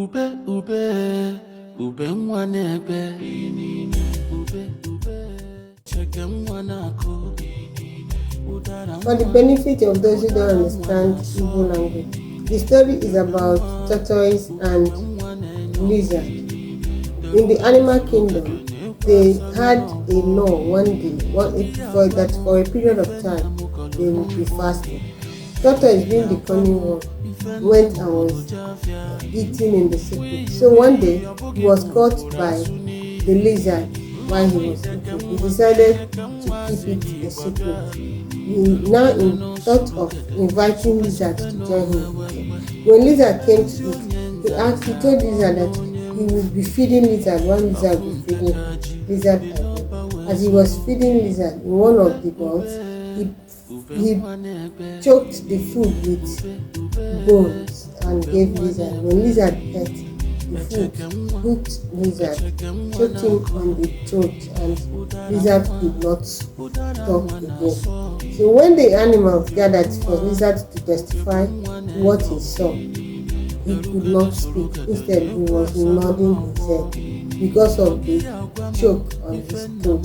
Ube ube ube nwa na-ebe, ube ube cheke nwa na-akụ ụdara. For the benefit of those who don't understand Igbo language, the story is about tortoise and lizard. In the animal kingdom, they had a law one day that for a period of time they would be fasting. Tortoise, being the cunning one, went and was eating in the secret. So one day he was caught by the lizard while he was eating. He decided to keep it a secret. He now thought of inviting lizard to join him. When lizard came to eat, he told lizard that he would be feeding lizard while lizard would be feeding him. Lizard agreed. As he was feeding lizard in one of the bowls, he choked the food with bones and gave lizard. When lizard ate the food, hooked lizard, choked him on the throat, and lizard could not talk again. So when the animals gathered for lizard to testify to what he saw, he could not speak. Instead, he was nodding his head because of the choke on his throat.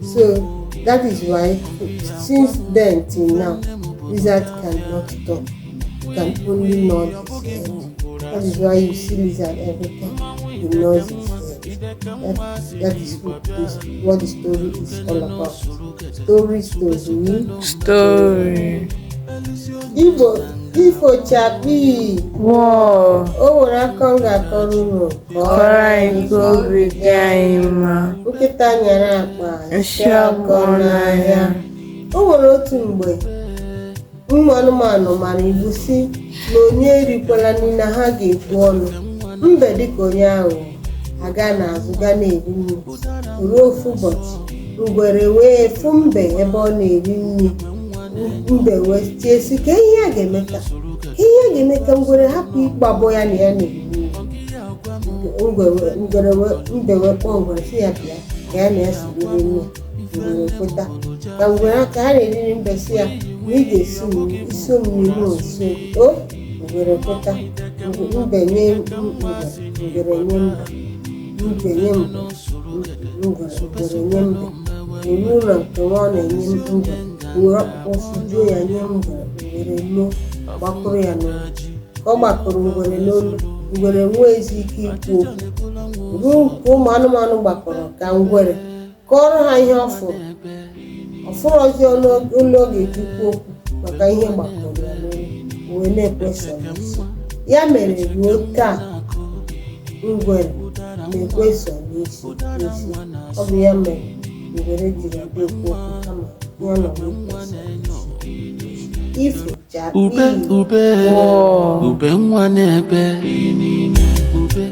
So that is why, since then till now, lizard cannot talk, can only nod his head. That is why you see lizard every time he nods his head. That is what the story is all about. Story, story, Story. Igbo ifo chakpi. Wow. O nwere akọ m ga-akọrọ unu. Kọrọ anyị ka obi dị anyị mma. Nkịta nyara akpa, nsị agwọ n'ahịa. O nwere otu mgbe ụmụ anụmanụ mara iwu si na onye erikwala nri na ha ga-ekwu ọnụ. Mbe, dịka onye aghụghọ, aga n'azụ ga na-eri nri. Ruo ofu ụbọchị, ngwere wee fụ mbe ebe ọ na-eri nri. Mbe wee tie sị, ka ihe a ga-eme ka ihe a ga-eme ka ngwere hapụ ịgbabọ ya na ya na-eri nri. Ngwere mbe wee kpọọ ngwere sị ya bịa ka ya na ya si rie nri. Ngwere kweta. Ka ngwere ka ha na-eri nri, mbe sị ya na ị ga-esi m isi m n'ihu nso o. Ngwere kweta. Mbe nye ngwere, ngwere nye mbe, mbe nye mbe, ngwere, ngwere nye mbe. Eruo na nke nwa ọ na-enye ngwere, were ọkpụkpụ fụjuo ya nye ngwere. Ngwere loo, gbakụrụ ya n'olu. Ka ọ gbakụrụ ngwere n'olu, ngwere nwee ike ikwu okwu. Ruo nke ụmụ anụmanụ gbakọrọ ka ngwere kọọrọ ha ihe ọ fụrụ, ọ fụrọzi ọnụ olu ọ ga-eji kwuo okwu maka ihe gbakọrọ ya n'olu, wee na-ekwe sọ n'isi. Ya mere ruo taa, ngwere na-ekwe sọ n'isi n'isi. Ọ bụ ya mere ngwere jiri adị ekwu okwu, kama ya nọ n'ikwe sọ n'isi. Ifo chakpi. Ube ube Wow. ube nwa na-ebe, ube.